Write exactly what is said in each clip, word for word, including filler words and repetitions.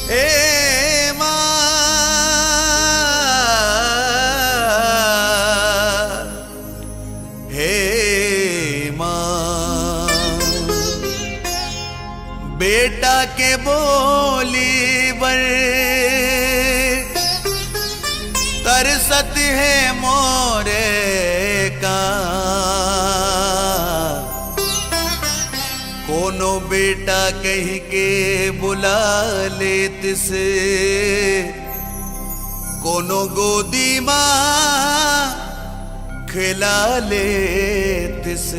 ए माँ, हे माँ, बेटा के बोली बर तरसत हे मोरे का। कोनो बेटा कहि के बुला लेतिस, कोनो गोदी मा खेला लेतिस।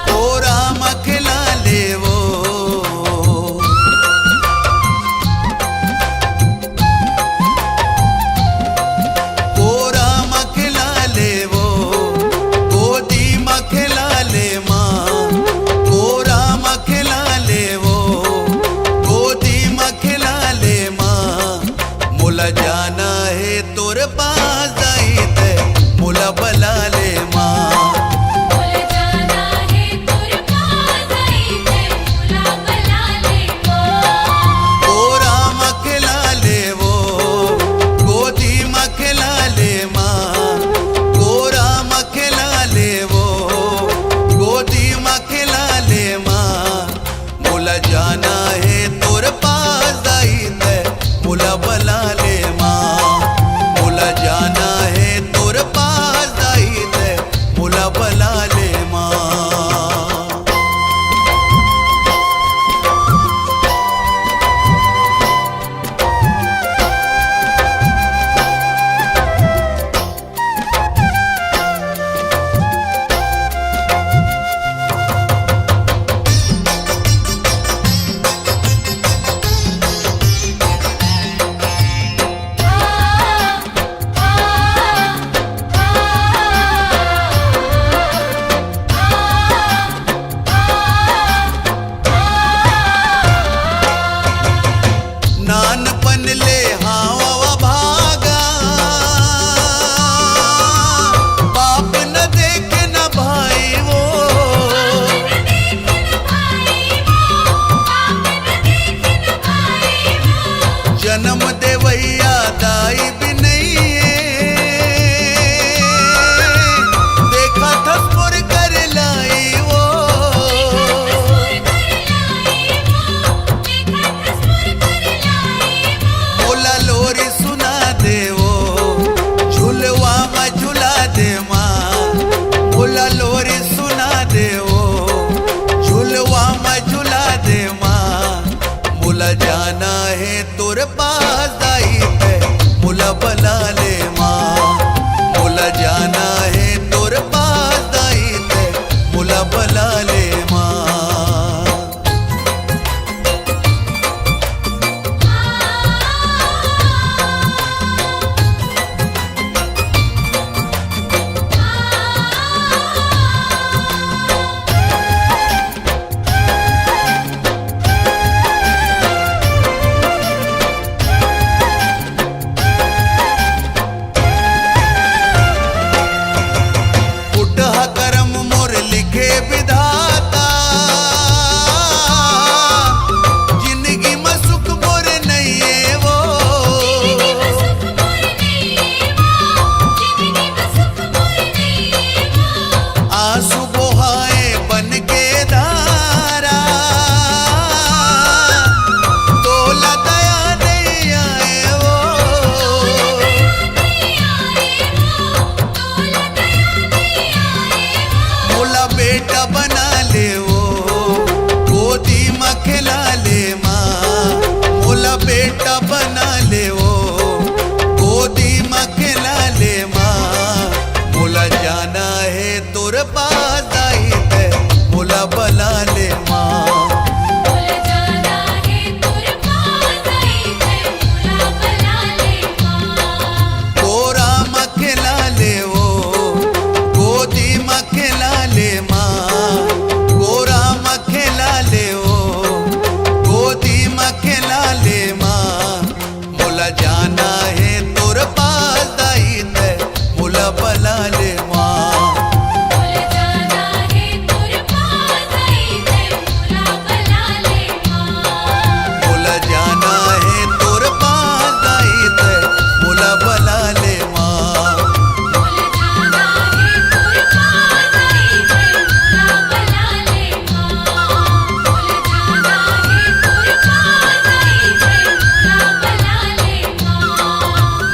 कोरा म खेला ले वो, कोरा म खेला ले वो, गोदी म खेला ले माँ। कोरा म खेला ले वो, गोदी म खेला ले माँ। मोला जाना हे तोर पास जाई ते, मोला बला ले माँ। मोला जाना हे तोर पास जाई ते, मोला बला ले माँ। कोरा म खेला ले वो, गोदी म खेला ले माँ। कोरा म खेला ले वो, गोदी म खेला ले माँ। मोला जाना हे तोर पास जाई ते, मोला बला ले माँ। मोला जाना हे तोर पास जाई ते, मोला बला ले माँ। नानपन ले हावव भागा, बाप न देखे न भाई वो। जनम देवैया दाई बिनैये, देखत हस मोर कर लाई वो। मोला लोरी सुना दे वो, झुलवा म झुला दे माँ। मोला लोरी सुना दे वो, झुलवा म झुला दे माँ। मोला जाना हे तोर पास दाई ते, मोला बला ले माँ। मोला जाना हे तोर पास दाई ते, मोला बला ले माँ। फुटहा करम मोर लिखे विधाता, जिंदगी म सुख मोर नइये वो। आंसू बोहाए बन के धारा, तोला दया नइ आए वो। मोला बेटा बना ले वो, गोदी म खेला ले माँ, मोला बेटा बना ले वो, गोदी म खेला ले माँ, मोला जाना हे तोर पास दाई ते, मोला बला ले माँ। मोला जाना हे तोर पास दाई ते, मोला बला ले माँ। कोरा म खेला ले वो, गोदी म खेला ले माँ, कोरा म खेला ले वो, गोदी म खेला ले माँ, मोला जाना हे तोर पास दाई ते, मोला बला ले माँ। मोला जाना हे तोर पास दाई ते, मोला बला ले माँ। मोला जाना हे तोर पास दाई ते, मोला बला ले माँ। मोला जाना हे तोर पास दाई ते, मोला बला ले माँ। मोला जाना हे तोर पास दाई ते, मोला बला ले माँ।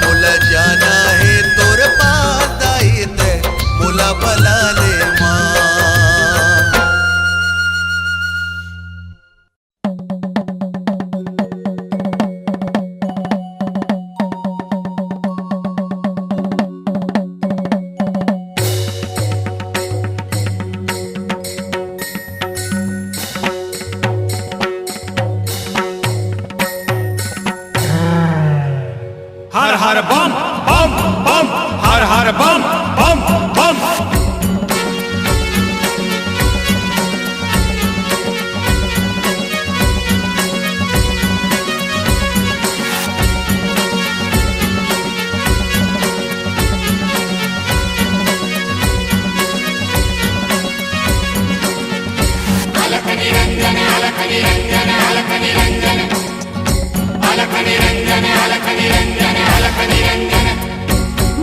मोला जाना हे तोर पास दाई ते, मोला बला ले माँ। हर हर बम बम बम, हर हर बम बम बम। अलख निरंजन, अलख निरंजन, अलख निरंजन। अलख निरंजन, अलख निरंजन, अलख निरंजन।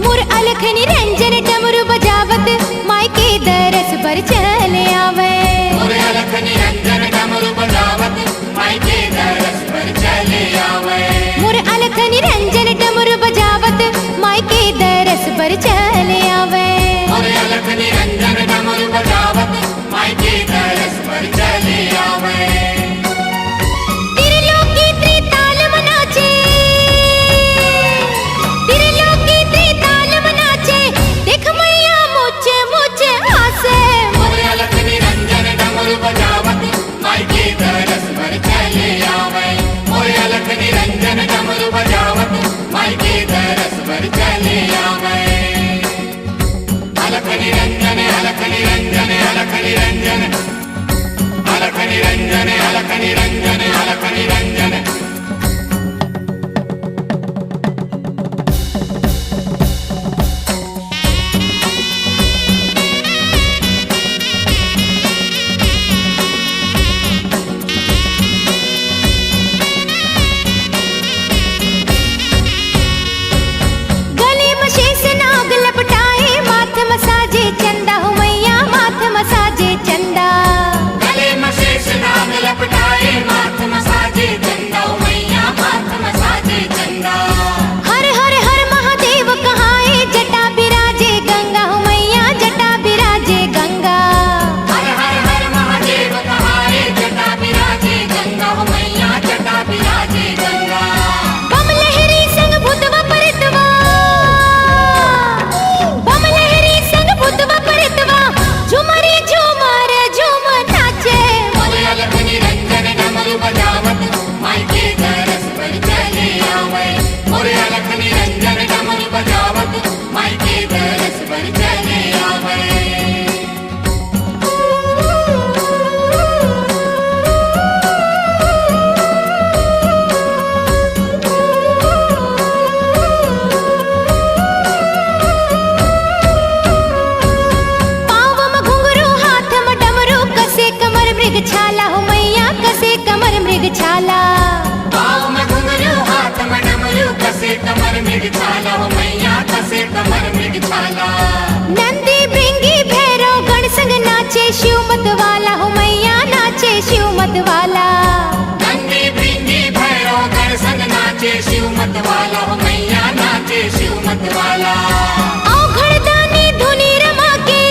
मोर अलख निरंजन डमरू बजावत, माई के दरस बर चले आवे। मोर अलख निरंजन डमरू बजावत, माई के दरस बर चले आवे। मोर अलख निरंजन डमरू बजावत, माई के दरस बर चले आवे। मोर अलख निरंजन डमरू बजावत, माई के दरस बर चले आवे। त्रिलोकी त्रिताल म नाचे, त्रिलोकी त्रिताल म नाचे, देख मैया मुचे मुचे हासे। मोर अलख निरंजन डमरू बजावत, माई के दरस बर चले आवे। मोर अलख निरंजन डमरू बजावत, माई के दरस बर चले आवे। अलख निरंजन, अलख निरंजन, अलख निरंजन। अलख निरंजन, अलख निरंजन, अलख निरंजन। गले म शेष नाग लपटाए, माथ म साजे चंदा हो मैया, माथ म साजे चंदा। गले म शेष नाग लपटाए, माथ म साजे चंदा हो मैया, माथ म साजे चंदा। हर हर हर महादेव कहाए, जटा बिराजे गंगा हो मैया, जटा बिराजे गंगा। हर हर हर महादेव कहाए, जटा बिराजे गंगा हो मैया, जटा बिराजे गंगा। बम लहरी संग भूतवा परतवा, बम लहरी संग भूतवा परतवा, झुमरी झुमर झूम नाचे। मोर अलख निरंजन डमरू बजावत, माई के दरस बर चले आवे। मोर अलख निरंजन डमरू बजावत, माई के दरस बर चले आवे। पाँव म घुंघरू, हाथ म डमरू, कसे कमर मृग छाला हो मैया, कसे कमर मृग छाला। पाँव म घुंघरू, हाथ म डमरू, कसे कमर मृग छाला हो मैया, कसे कमर मृग छाला। नंदी भृंगी भैरव गण संग नाचे शिव मत वाला हो मैया, नाचे शिव मत वाला। नंदी भृंगी भैरव गण संग नाचे शिव मत वाला हो मैया, नाचे शिव मत वाला। औघड़ दानी धुनी रमा के,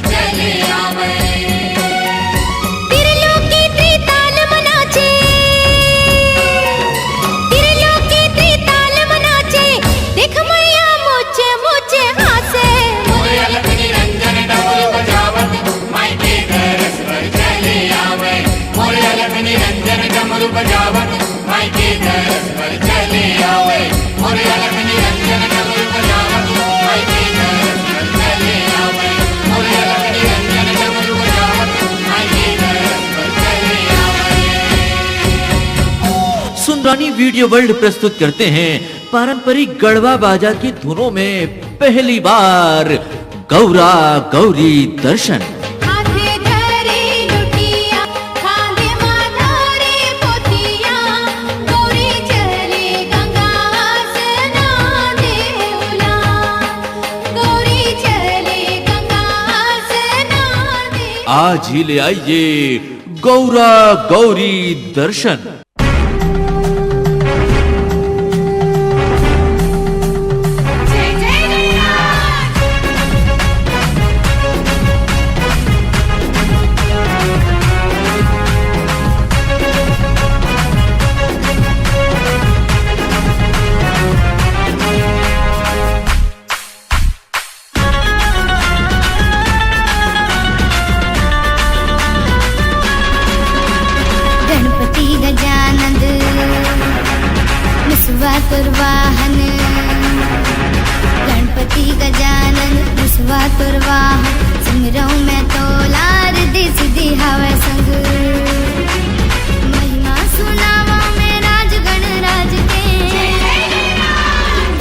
चले आवे। त्रिलोकी त्रिताल मनाचे, त्रिलोकी त्रिताल मनाचे, देख मैया मोचे मोचे हासे। मोरे अलख निरंजन डमरू बजावत, माई के दरस पर चले आवे। मोरे अलख निरंजन डमरू बजावत, माई के दरस पर चले आवे। मोरे अलख निरंजन डमरू बजावत, माई के दरस पर चले आवे। मोरे अलख निरंजन डमरू बजावत, माई के दरस पर चले आवे। सुंदरानी वीडियो वर्ल्ड प्रस्तुत करते हैं पारंपरिक गढ़वा बाजा की धुनों में पहली बार गौरा गौरी दर्शन। हाथे धरे लुटिया, खांदे माता रे पोतिया, गौरी चले गंगा स्नान देवला, गौरी चले गंगा स्नान देवला। आज ही ले आइए गौरा गौरी दर्शन। गणपति गजानंद मुसवा तोर वाहन, गणपति गजानंद मुसवा तोर वाहन, सुमिरौं मैं तोला रिद्धि सिद्धि हवै संग। महिमा सुनावौं मैं राज गणराज के।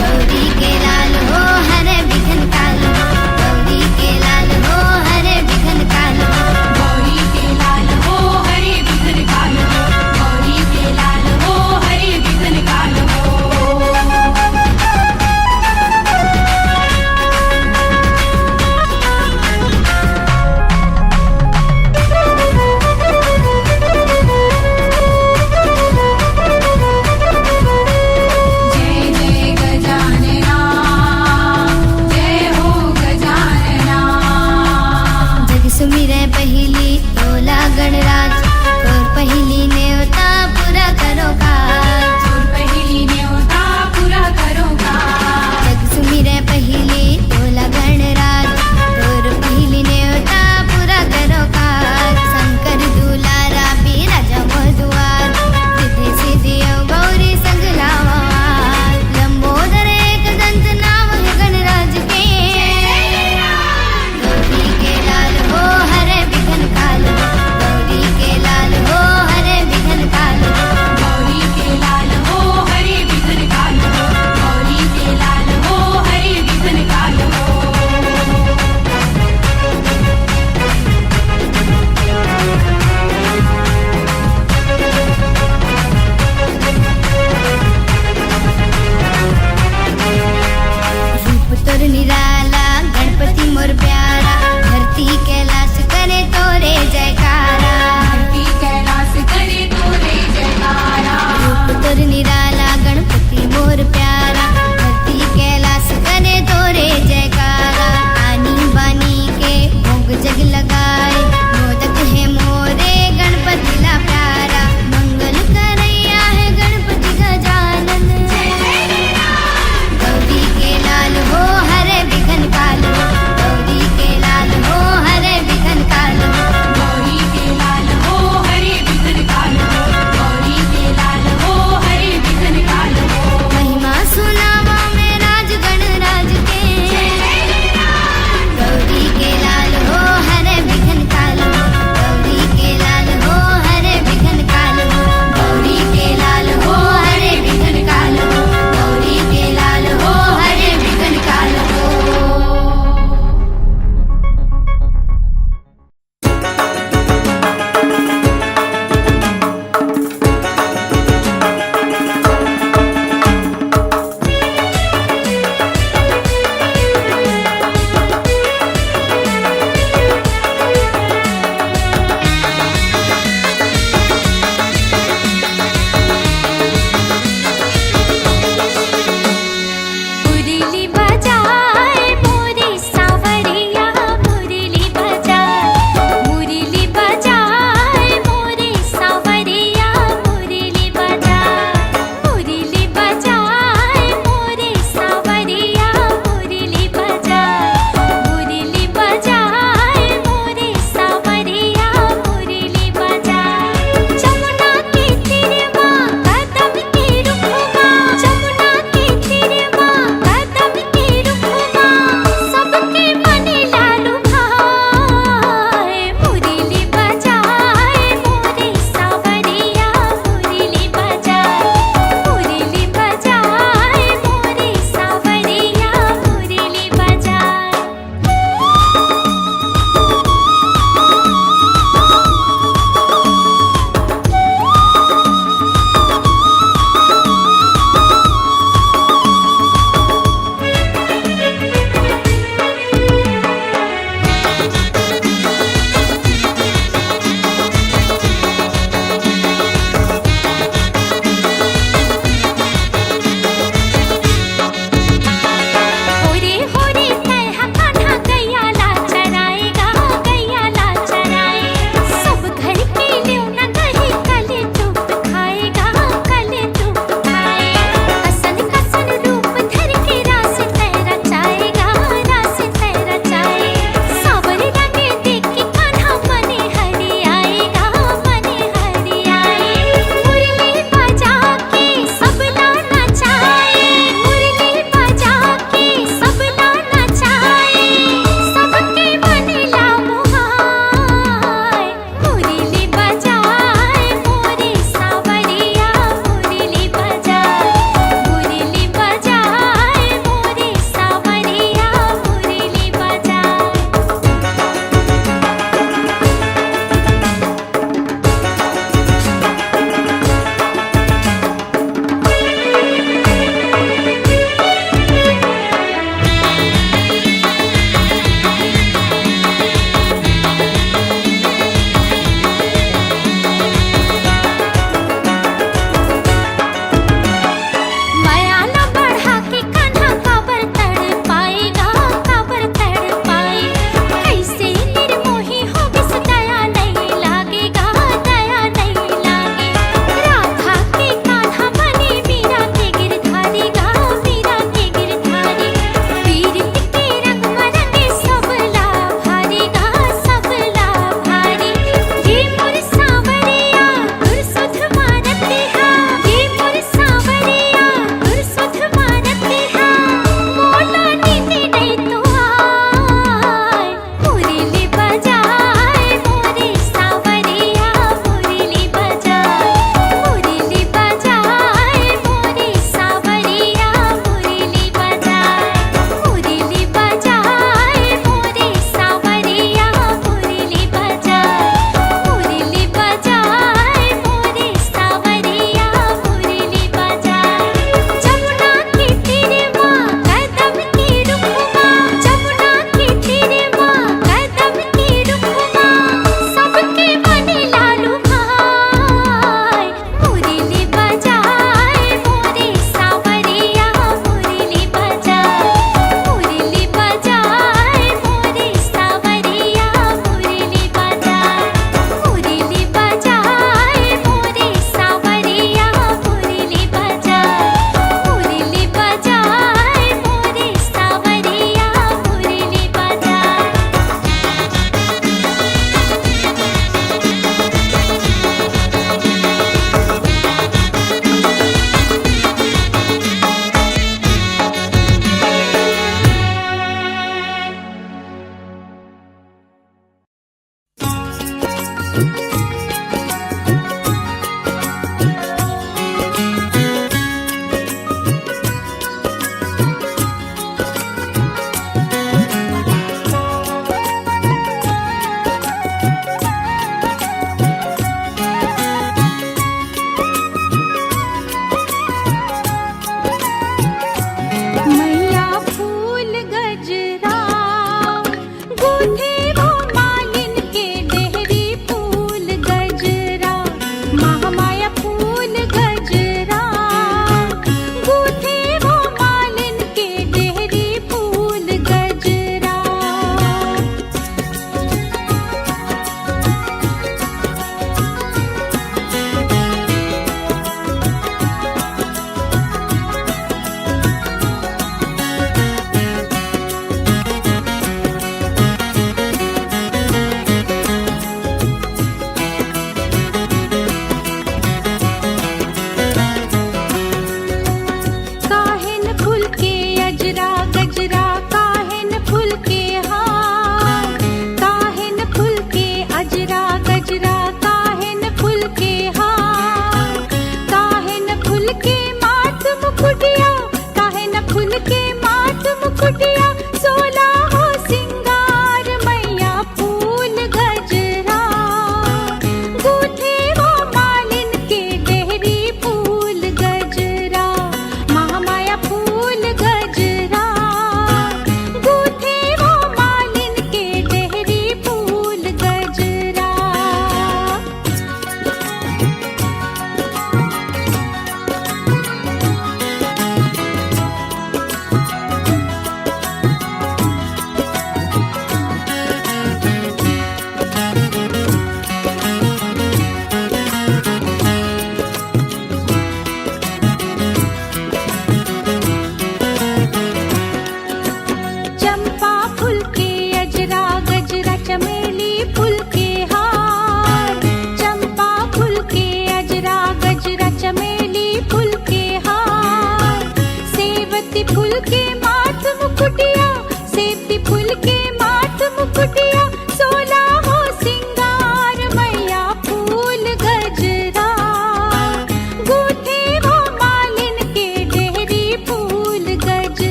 गौरी के लाल हो हरै बिघ्न काल हो, गौरी के लाल हो हरै बिघ्न काल हो। गौरी के लाल हो हरै बिघ्न काल हो, गौरी के लाल हो हरै बिघ्न काल हो।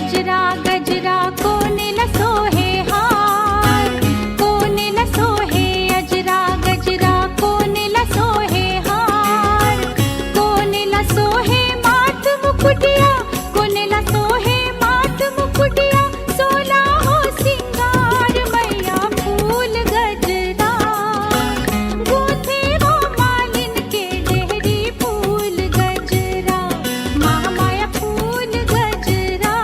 गजरा गजरा कोने ल सोहे हार, कोने ल सोहे अजरा गजरा कोने ल सोहे हार, कोने ल सोहे माथ मुकुटिया, कोने ल सोहे माथ मुकुटिया, सोला हो सिंगार मैया फूल गजरा, गूंथे वो मालिन के डेहरी फूल गजरा, महामाया फूल गजरा,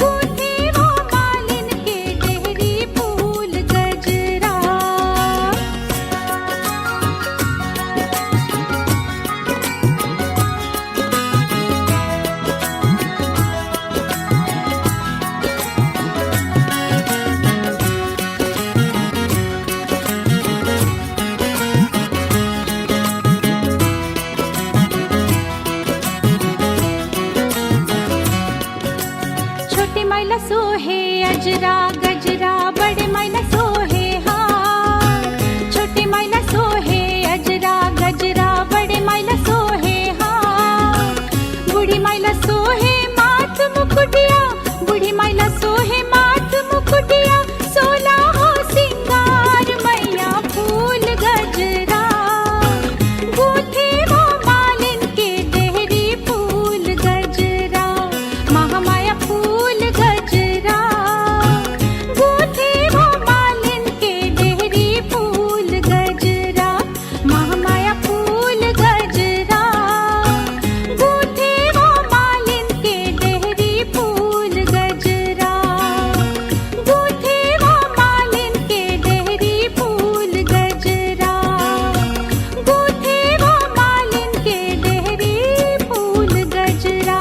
गूंथे वो मालिन के डेहरी फूल गजरा। छोटे माई ला सोहे अजरा गजरा, बड़े माई ला सोहे हार। छोटे माई ला सोहे अजरा गजरा, बड़े माई ला सोहे हार। बूढ़ी माई ला सोहे माथ मुकुटिया, बूढ़ी माई ला सोहे माथ मुकुटिया, सोला हो सिंगार मैया फूल गजरा, गूंथे वो मालिन के डेहरी फूल गजरा, महामाया फूल गजरा, गूंथे वो मालिन के डेहरी फूल गजरा, महामाया फूल गजरा, गूंथे वो मालिन के डेहरी फूल गजरा, गूंथे वो मालिन के डेहरी फूल गजरा, गूंथे वो मालिन के डेहरी फूल गजरा।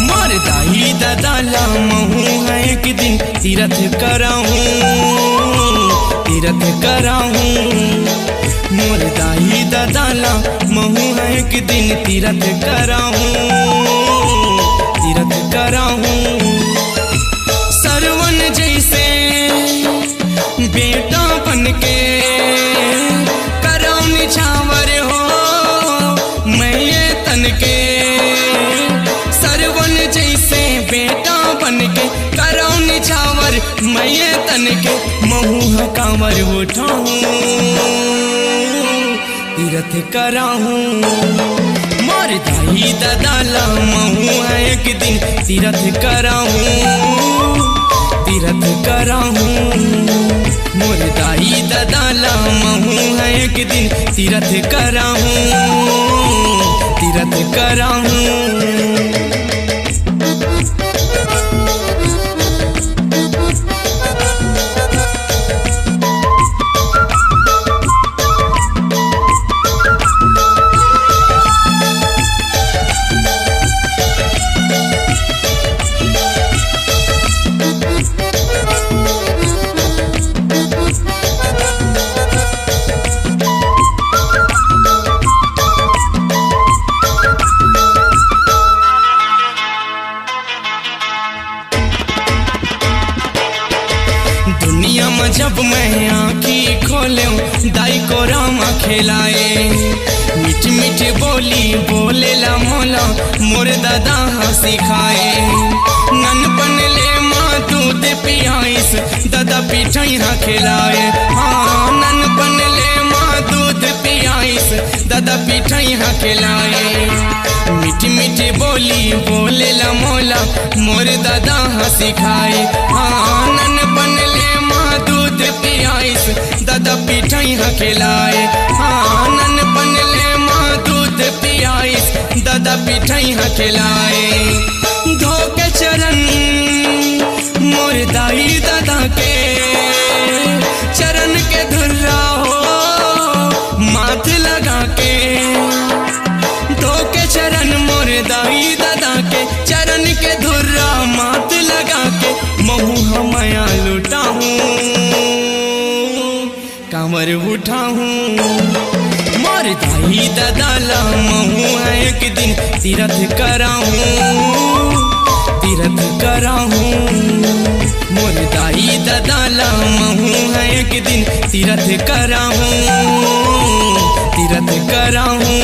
मोर दाई ददा ला महूं ह एक दिन तीरथ कराहूं, तीरथ कराहूं। मोर दाई ददा ला महूं ह एक दिन तीरथ कराहूं, तीरथ कराहूं। सरवन जैसे बेटा बन के करौं निछावर हो, मैं ये तन के सरवन जैसे बेटा बन के करौं निछावर, मैं ये तन के महूं ह कांवर उठाहूं, तीरथ कराहूं। मोर दाई ददा ला महूं ह एक दिन तीरथ कराहूं, तीरथ कराहूं। मोर दाई ददा ला महूं ह एक दिन तीरथ कराहूं, तीरथ कराहूं। दुनिया म जब मैं आँखी खोलेंव, दाई कोरा म खेलाए। मीठ मीठ बोली बोलेला मोला, मोर ददा ह सिखाए। ननपन ले माँ दूध पियाइस, ददा पिठई ह खेलाए। हाँ, ननपन ले माँ दूध पियाइस, ददा पिठई ह खेलाए। मीठी मीठी बोली बोलेला मोला, मोर ददा ह सिखाए। हाँ, ननपन ले माँ दूध पियाइस, ददा पिठई ह खेलाए। हाँ, ननपन ले माँ दूध पियाइस, ददा पिठई ह खेलाए। धोके चरन मोर दाई ददा के, चरन के धुर्रा पर उठाहूँ मोर दाई ददा ला महूँ ह एक दिन तीरथ कराहूँ, तीरथ कराहूँ। मोर दाई ददा ला महूँ ह एक दिन तीरथ कराहूँ, तीरथ कराहूँ।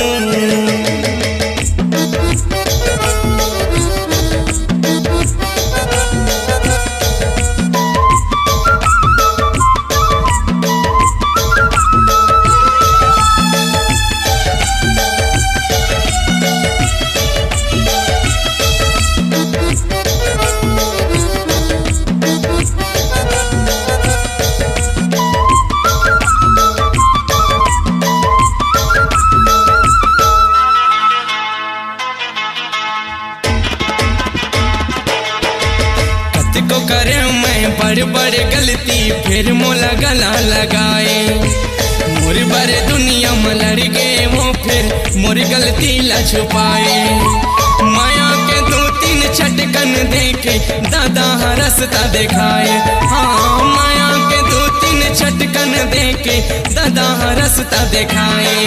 कतको करे मैं बड़ बड़ गलती, फिर मोला गला लगाए। मोर बर दुनिया म लड़ गे वो, फिर मोर गलती ला छुपाए। माया के दो तीन छटकन देके दादा ह रस्ता देखाए। हाँ, माया के दो तीन छटकन देके दादा ह रस्ता देखाए।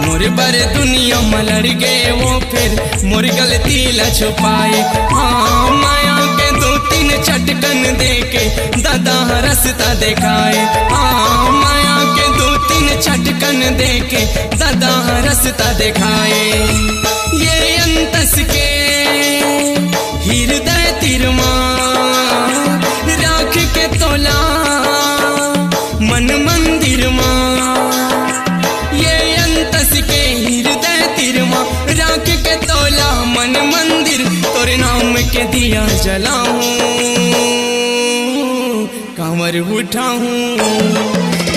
मोर बर दुनिया म लड़ गे वो, फिर मोर गलती ला छुपाए। हाँ, माया के दो तीन छटकन देके दादा ह रस्ता देखाए। हाँ, माया के दो तीन छटकन देके दादा ह रस्ता देखाए। ये अंतस के हृदय तिरमा राख के तोला मन मंदिर मा, ये अंतस के हृदय तिरमा राख के तोला मन मंदिर, तोरे नाम के दिया जलाऊं, कांवर उठाऊं।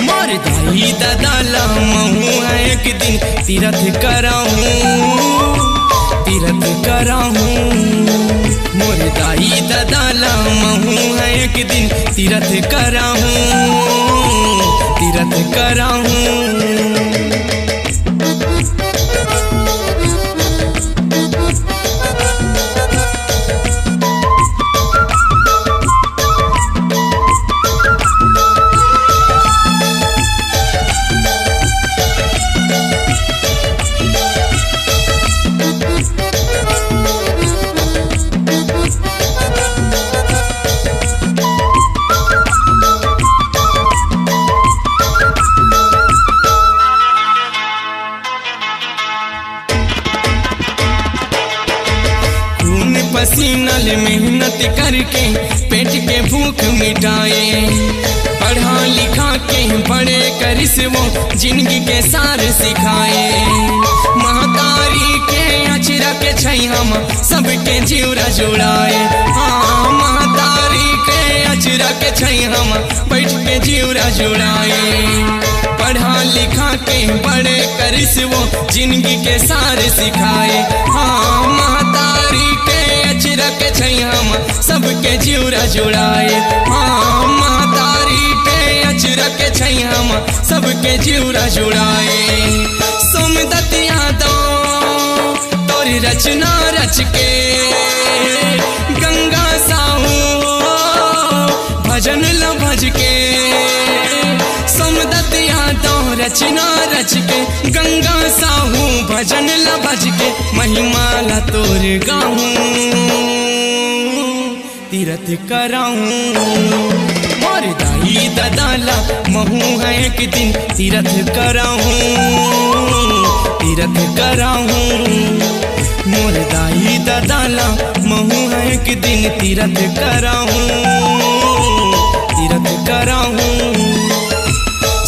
मोर दाई ददा ला महूँ ह एक दिन तीरथ कराहूँ, तीरथ कराहूँ। मोर दाई ददा ला महूँ ह एक दिन तीरथ कराहूँ, तीरथ कराहूँ। खून पसीना ले मेहनत करके पेट के भूख मिटाए, पढ़ा लिखा के बड़े करिस वो, जिंदगी के सार सिखाए। महतारी के अचरा के छैया म सबके जिउरा जुड़ाए। हाँ, महतारी के अचरा के छैया म बैठ के जिउरा जुड़ाए। पढ़ा लिखा के बड़े करिस वो, जिंदगी के सार सिखाए। हाँ, महतारी के अचरा के छैया म सबके जिउरा जुड़ाए। हाँ, महतारी के अचरा के छैया म सबके जिउरा जुड़ाए। सोमदत्त यादव तोरी रचना रच के गंगा साहू भजन ल भज के, सोमदत्त यादव रचना रच के गंगा साहू भजन ल भज के महिमा ला तोर गाऊं, तीरथ कराऊं। मोर दाई ददा ला महूं ह एक दिन तीरथ कराऊं, तीरथ कराऊं। मोर दाई ददा ला महूं ह एक दिन तीरथ कराऊं, तीरथ कराऊं।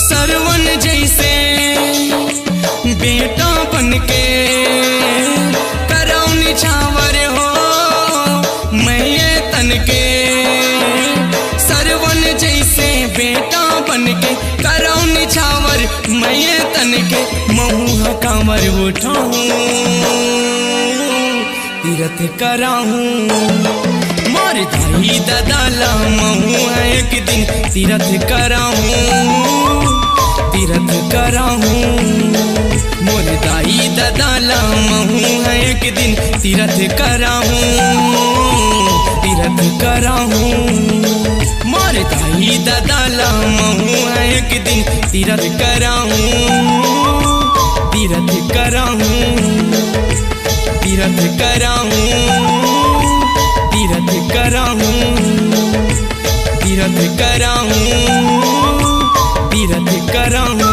सरवन जैसे बेटा बन के करौं निछावर हो, मैं ये तन के सरवन जैसे बेटा बन के करौं निछावर, मैं ये तन के महूं ह कांवर उठाऊं, तीरथ कराऊं। मोर दाई ददा ला महूं ह एक दिन तीरथ कराऊं, तीरथ कराऊं। मोर दाई ददा ला महूं ह एक दिन तीरथ कराऊं, तीरथ कराऊं। मोर दाई ददा ला महूं ह एक दिन तीरथ कराहूँ, तीरथ कराहूँ, तीरथ कराहूँ, तीरथ कराहूँ, तीरथ कराहूँ, तीरथ कराहूँ।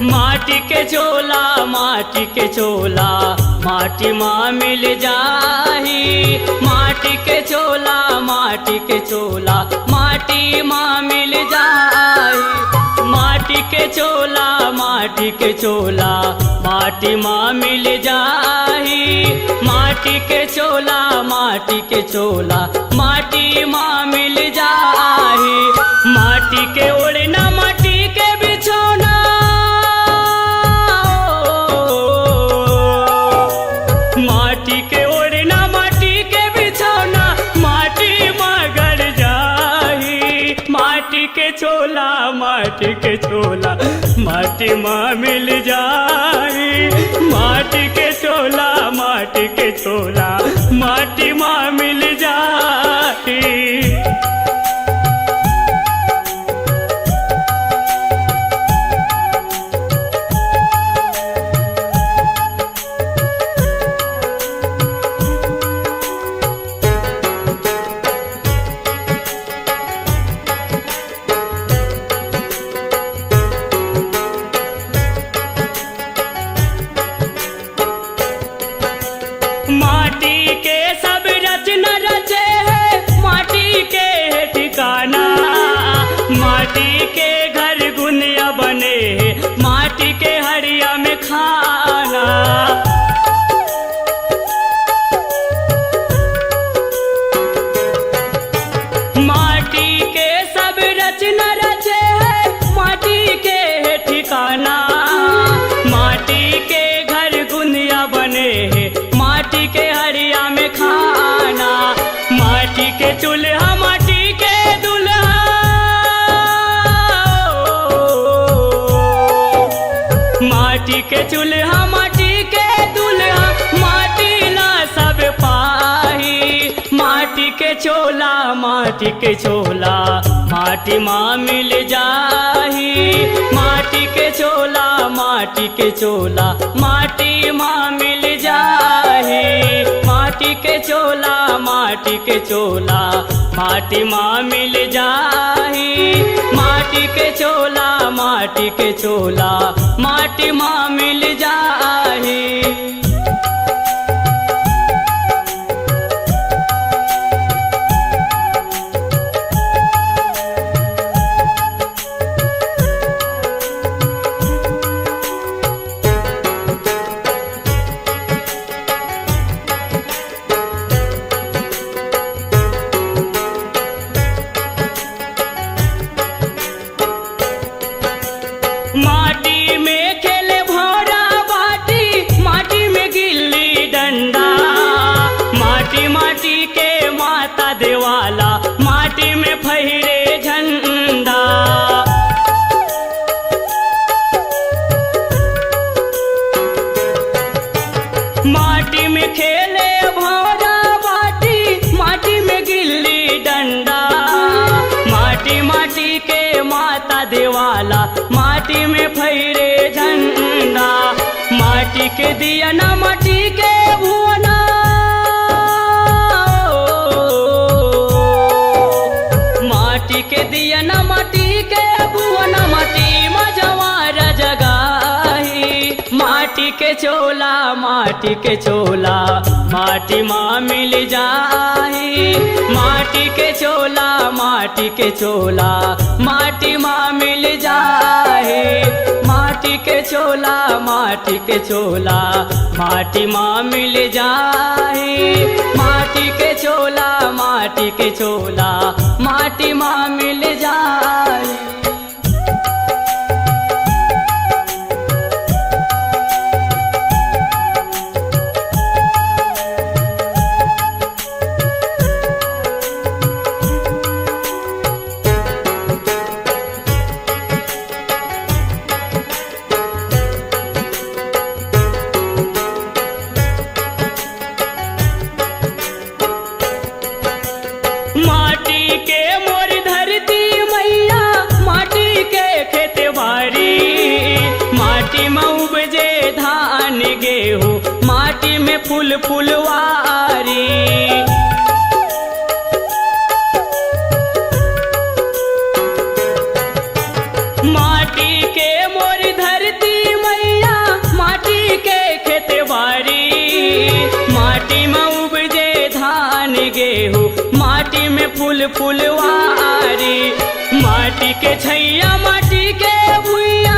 माटी के चोला, माटी के चोला, माटी मा मिल जाही। माटी के चोला, माटी के चोला, माटी मा मिल जाही। माटी के चोला, माटी के चोला, माटी मा मिल जाही। माटी के चोला, माटी के चोला, माटी मा मिल जाही। माटी के ओढ़ना, माटी के बिछौना, माटी के ओढ़ना, माटी के बिछौना, माटी मा गड़ जाही। माटी के चोला, माटी के चोला, माटी मा मिल जाही। माटी के चोला, माटी के चोला, माटी मा मिल जाही। माटी के सब रचना रचे हे, माटी के हे ठिकाना। माटी के घर गुनिया बने हे, माटी के हड़िया में खाना। माटी के सब रचना रचे हे, माटी के हे ठिकाना। माटी के घर गुनिया बने हे, माटी के हड़िया में खाना। माटी के चूल्हा, माटी के दूल्हा, माटी के चूल्हा, माटी के दूल्हा, माटी ला सब पाही। माटी के चोला, माटी के चोला, माटी मा मिल जाही। माटी के चोला, माटी के चोला, माटी मा मिल जाही। माटी के चोला, माटी के चोला, माटी मा मिल जाही। माटी के चोला, माटी के चोला, माटी मा मिल जाही। माटी में खेले भौरा बाटी, माटी में गिल्ली डंडा, माटी माटी के माता देवाला, माटी में फहिरे झंडा। माटी में खेले भौरा बाटी, माटी में गिल्ली डंडा, माटी माटी के माता देवाला, माटी में फहिरे झंडा। माटी के दिया ना, माटी के भुवना, माटी के दिया ना, माटी के भुवना, माटी मा जवार जगाही। माटी के चोला, माटी के चोला, माटी मा मिल जाही। माटी के चोला, माटी के चोला, माटी मा मिल जाही। माटी के चोला, माटी के चोला, माटी मा मिल जाही। माटी के चोला माटी मा मिल जाई। माटी के मोर धरती मैया, माटी के खेत बारी, माटी म उपजे धान गेहूं, माटी में फूल फुलवारी। माटी के मोर धरती मैया, माटी के खेत बारी, माटी म उपजे धान गेहूं, माटी में फूल फुलवारी, माटी के छैया, माटी के भुइया,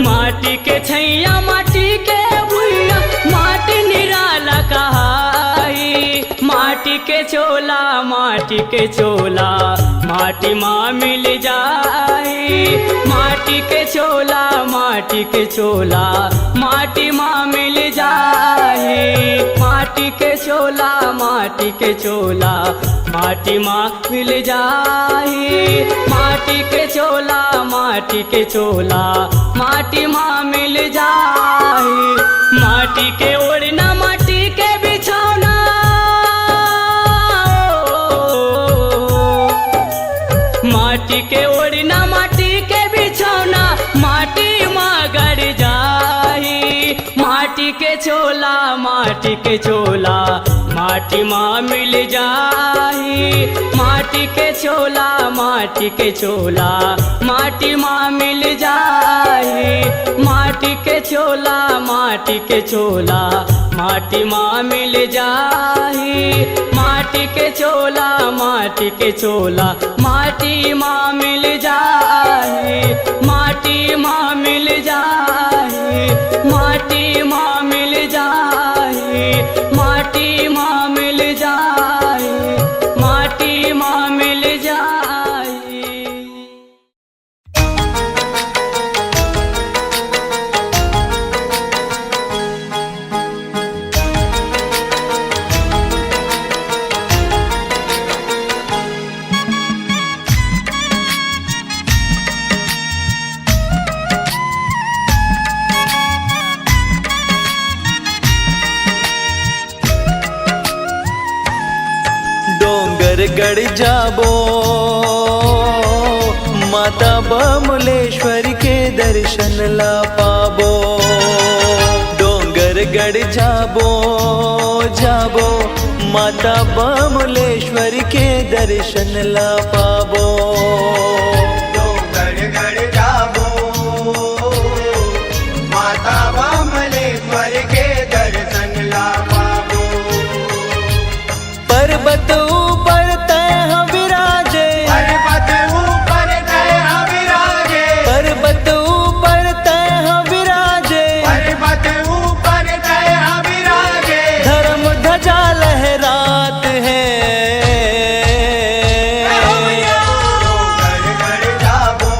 माटी के छैया, माटी के भुइया, माटी निराला कहाई। माटी के चोला, माटी के चोला, माटी मा मिल जाई। माटी के चोला, माटी के चोला, माटी मा मिल जाई। माटी के चोला, माटी के चोला, माटी मा मिल जाई। माटी के चोला, माटी के चोला, माटी मा मिल जाई। माटी के ओढ़ना, माटी के बिछौना, माटी के ओढ़ना, माटी के बिछौना, माटी मा गड़ जाई। माटी के चोला, माटी के चोला, माटी मा मिल जाई। माटी के चोला, माटी के चोला, माटी मा मिल जाई। माटी के चोला, माटी के चोला, माटी मा मिल जाई। माटी के चोला, माटी के चोला, माटी मा मिल जाई। माटी मा मिल जाई। माटी मा मिल जाई। माटी मा मिल जाई। माटी मा मिल जाई। डोंगरगढ़ जाबो, माता बमलेश्वर के दर्शन ला पाबो। डोंगरगढ़ जाबो, जाबो, माता बमलेश्वर के दर्शन ला पाबो। डोंगरगढ़ जाबो, माता बमलेश्वर के दर्शन ला पाबो। पर्वत ऊपर तैं ह विराजे। पर्वत ऊपर तैं ह विराजे। पर्वत ऊपर तैं ह विराजे। पर्वत ऊपर तैं ह विराजे। धर्म ध्वजा लहरात हे। डोंगरगढ़ जाबो,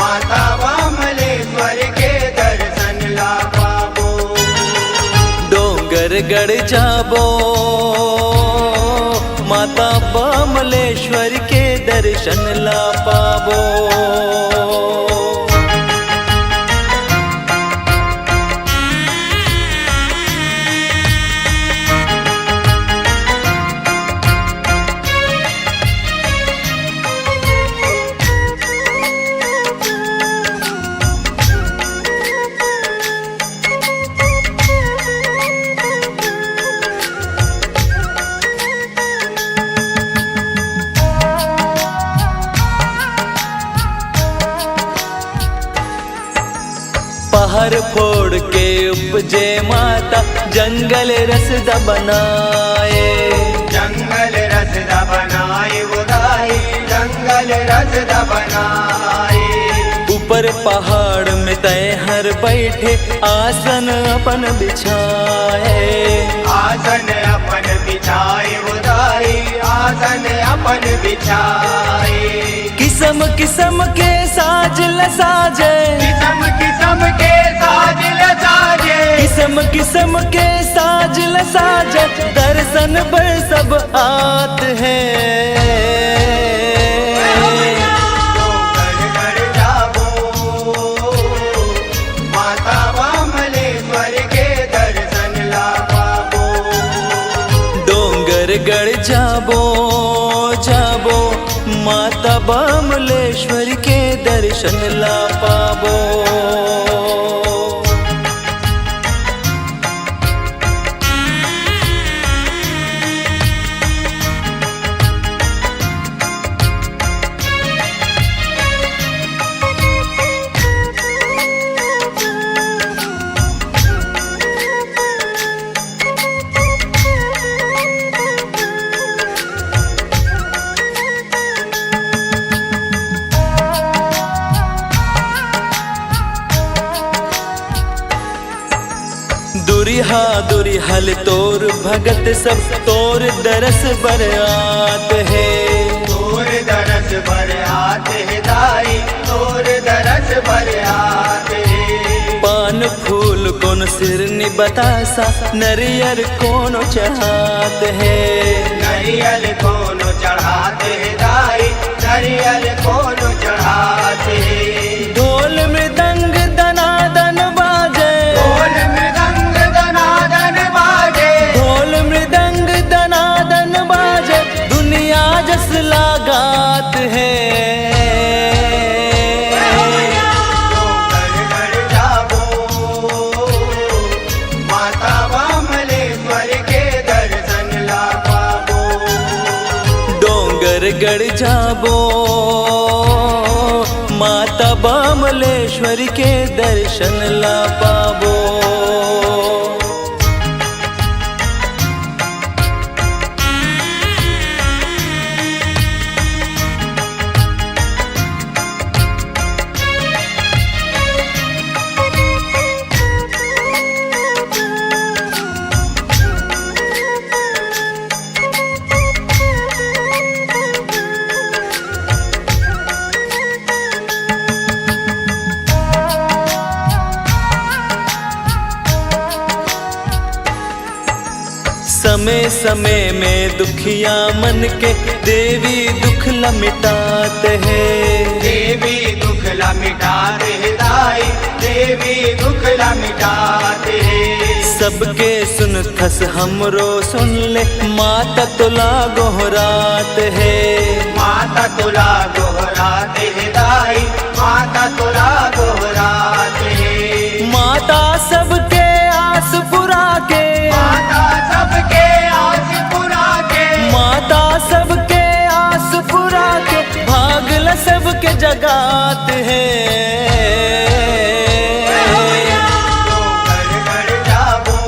माता बमलेश्वर के दर्शन ला पाबो। डोंगरगढ़ जाबो, माता बमलेश्वर के दर्शन ला पाबो। पहाड़ फोड़ के उपजे माता, जंगल रसदा बनाए। जंगल रसदा बनाए वो दाई, जंगल रसदा बनाए। ऊपर पहाड़ में तैं हर बइठे आसन अपन बिछाए। आसन अपन बिछाए हो दाई, आसन अपन बिछाए। किसम किसम के साज ल साजे। किसम किसम के साज ल साजे। किसम किसम के साज ल साजे। दर्शन बर सब आत हे। डोंगरगढ़ जाबो, माता बमलेश्वर के दर्शन ला पाबो। डोंगरगढ़ जाबो, जाबो, माता बमलेश्वर के दर्शन ला पाबो। दुरिहा दुरिहा ले तोर भगत सब तोर दरस बर आत हे। तोर दरस बर आत हे दाई, तोर दरस बर आत हे। पान फूल कोनो सिरनी बतासा, नरियर कोनो चढ़ात हे। नरियर कोनो चढ़ात हे दाई, नरियर कोनो चढ़ात हे। ढोल मृदंग दनादन बाजे। ढोल मृदंग दनादन बाजे। ढोल मृदंग दनादन बाजे। दुनिया जस लगात हे। डोंगरगढ़ जाबो, माता बमलेश्वर के दर्शन ला पाबो। डोंगरगढ़ जाबो, माता बमलेश्वर के दर्शन ला पाबो। समय समय में दुखिया मन के देवी दुख ल मिटात हे। देवी दुख ल मिटात हे दाई, देवी दुख ल मिटात हे। सबके सुनथस हमरो सुन ले, माता तोला गोहरात हे। माता तोला गोहरात हे दाई, माता तोला गोहरात हे। माता सबके आस पुरा के। माता सबके आस पुरा के। माता सबके आस पुरा के, भाग ल सबके जगात हे। डोंगरगढ़ जाबो,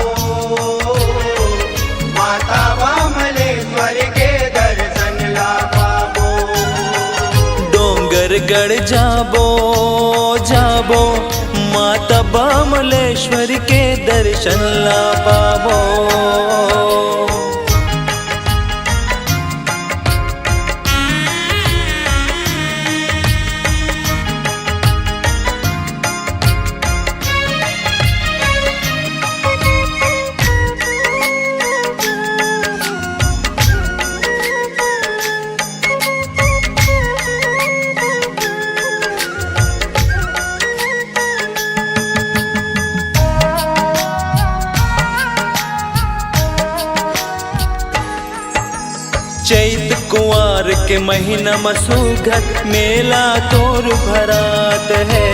माता बमलेश्वर के दर्शन ला पाबो। डोंगरगढ़ जाबो, जाबो, माता बमलेश्वर के दर्शन ला पाबो। चैत कुंवार के महीना म सुघर मेला तोर भरात हे।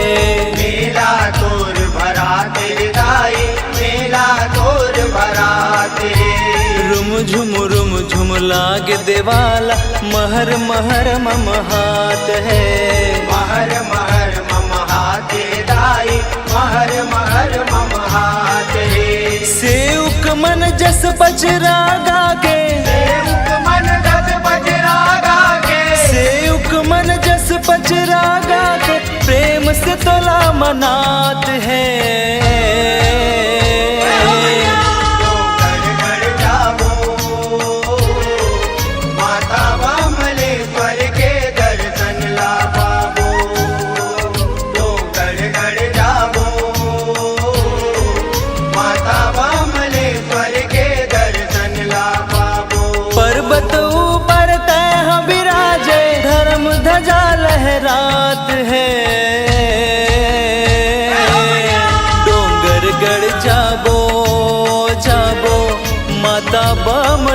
मेला तोर भरात हे दाई, मेला तोर भरात हे। रुम झुम रुम झुम लाग देवाला, महर महर ममहात हे। महर महर ममहात हे दाई, महर महर ममहात हे। सेवक मन जस पचरा गा के। सेवक मन जस पचरा गा के। सेवक मन जस पचरा गा के, प्रेम से तोला मनात हे।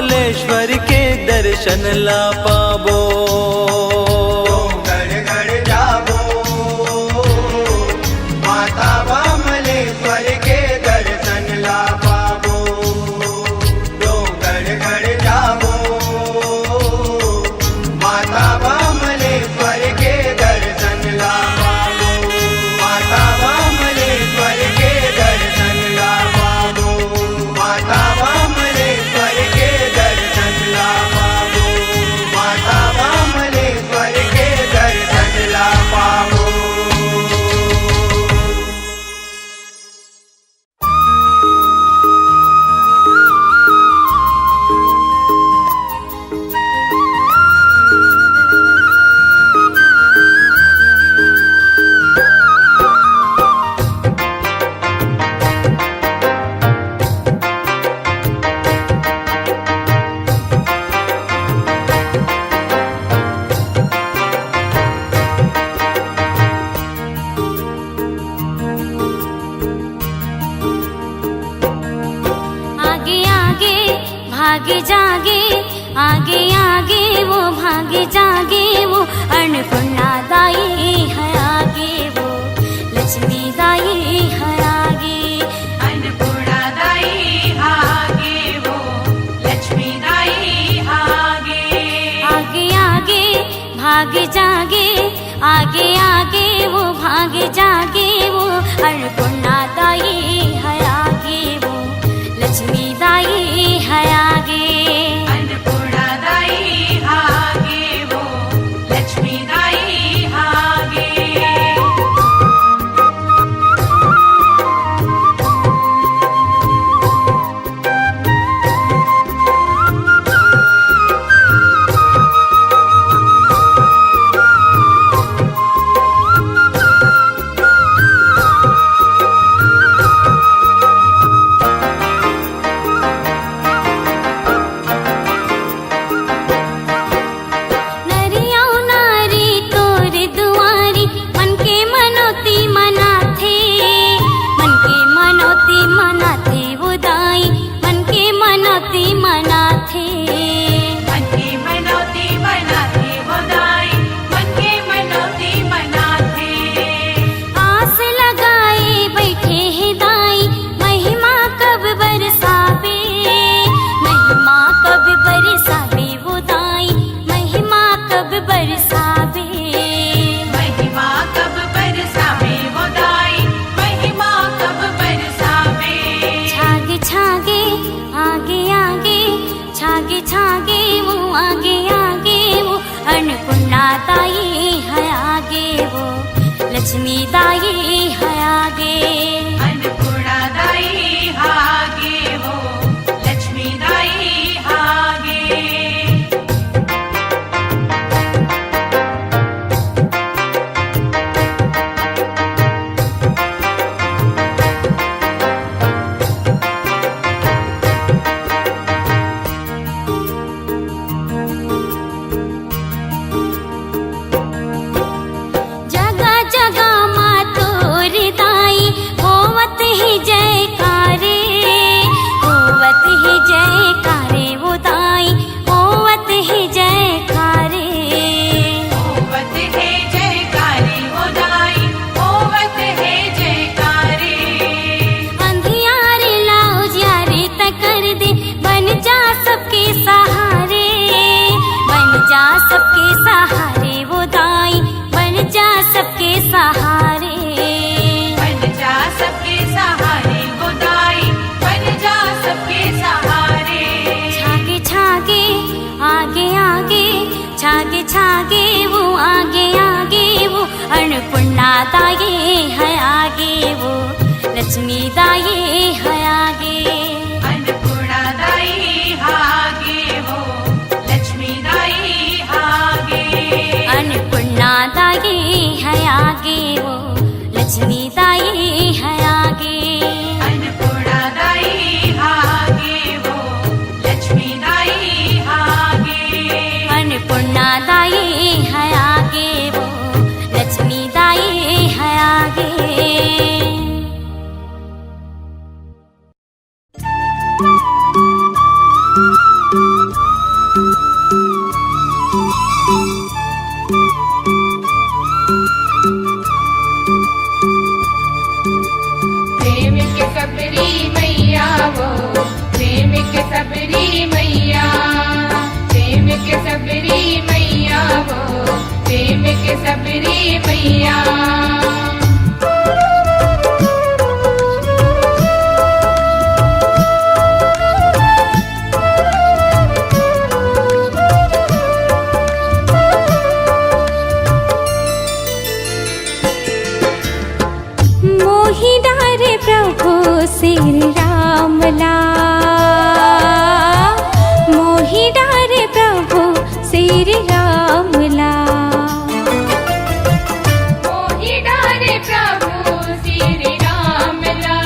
कमलेश्वर के दर्शन ला पाबो। डोंगरगढ़ जाबो, माता बमलेश्वर के दर्शन ला पाबो। डोंगरगढ़ जाबो, माता बमलेश्वर के दर्शन ला पाबो। माता बमलेश्वर के दर्शन ला पाबो। माता बमलेश्वर के दर्शन ला पाबो। माता बमलेश्वर के दर्शन ला पाबो। आगे आगे भागे जागे, आगे आगे वो भागे जागे, वो अन्नपूर्णा दाई है आगे, वो लक्ष्मी दाई है आगे। अन्नपूर्णा दाई है आगे, वो लक्ष्मी दाई है आगे। आगे आगे भागे जागे, आगे आगे वो भागे जागे, वो अन्नपूर्णा दाई है आगे, वो लक्ष्मी दाई है आगे। अन्नपूर्णा दाई है आगे, वो लक्ष्मी दाई है आगे। नरिया नारी तोर दुआरी, मन के मनौती मनाथे, मन के मनौती मनाथे वो दाई, मन के मनौती मनाथे। मन के मनौती मनाथे वो दाई, मन के मनौती मनाथे। आस लगाए बैठे हैं दाई, महिमा कब बरसाबे, महिमा कब बरसाबे वो दाई, महिमा कब बरसाबे। महिमा कब बरसाबे वो दाई, महिमा कब बरसाबे। छागे छागे आगे आगे, छागे छागे वो आगे आगे, वो अन्नपूर्णा दाई है आगे, वो लक्ष्मी दाई है आगे। अन्नपूर्णा दाई है आगे, वो लक्ष्मी दाई है आगे। जगा जगा मा तोर दाई होवत हे जयकारे, होवत हे जयकारे वो दाई, होवत हे जयकारे। होवत हे जयकारे वो दाई, होवत हे जयकारे। अंधियारे ला उजियारे तैं कर दे, बन जा सबके सहारे, बन जा सबके सहारे वो दाई, बन जा सबके सहारे। बन जा सबके सहारे वो दाई, बन जा सबके सहारे। छागे छागे आगे आगे, छागे छागे वो आगे आगे, वो अन्नपूर्णा दाई है आगे, वो लक्ष्मी दाई है आगे। अन्नपूर्णा दाई है आगे, वो लक्ष्मी दाई है आगे। अन्नपूर्णा दाई है आगे, वो लक्ष्मी दाई है आगे। अन्नपूर्णा दाई है आगे, वो लक्ष्मी दाई है आगे। अन्नपूर्णा दाई है आगे, वो लक्ष्मी दाई है आगे। प्रेम के सबरी मैया हो, प्रेम के सबरी मैया, प्रेम के सबरी मैया हो, प्रेम के सबरी मैया। मोहि डारे प्रभु श्री राम ला, मोहि डारे प्रभु श्री राम ला। मोहि डारे प्रभु श्री राम ला,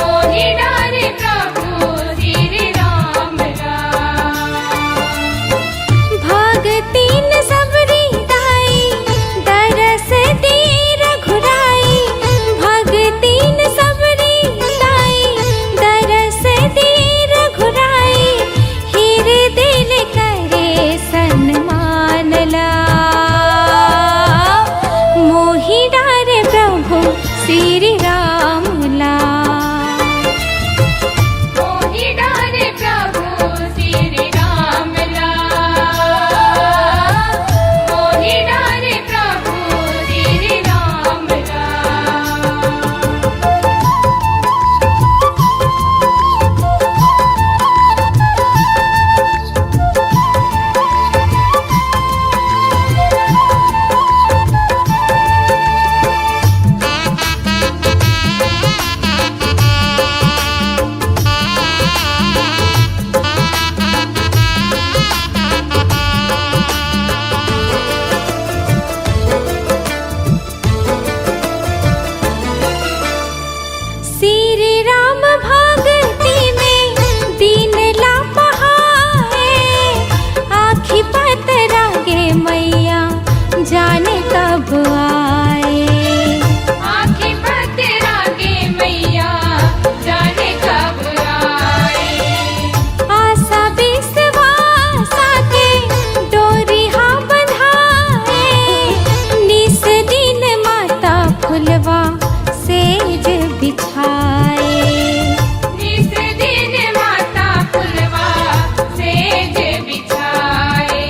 मोहि डारे प्रभु श्री राम ला। भगतिन सबरी दाई, दरस दे रघुराई। भगतिन सबरी दाई, दरस दे रघुराई। हिरदे ले करे सनमान ला, मोहि डारे प्रभु श्री राम ला। मोहि डारे प्रभु श्री राम ला, मोहि डारे प्रभु श्री राम ला। श्री राम भगति में दिन ला पहाए, आँखी पतरा गे मैया जाने कब आए। आँखी पतरा गे मैया जाने कब आए। आशा विश्वासा के डोरी हा बंधाए, निस दिन माता फुलवा सेज बिछाए। निस दिन माता फुलवा सेज बिछाए।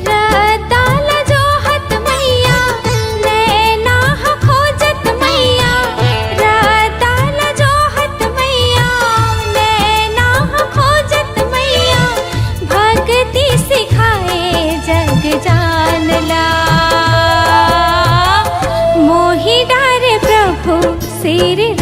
रद्दा ला जोहत मैया, नैना ह खोजत मैया। रद्दा ला जोहत मैया, नैना ह खोजत मैया। भक्ति सिखाए जग जान ला, मोहि डारे प्रभु श्री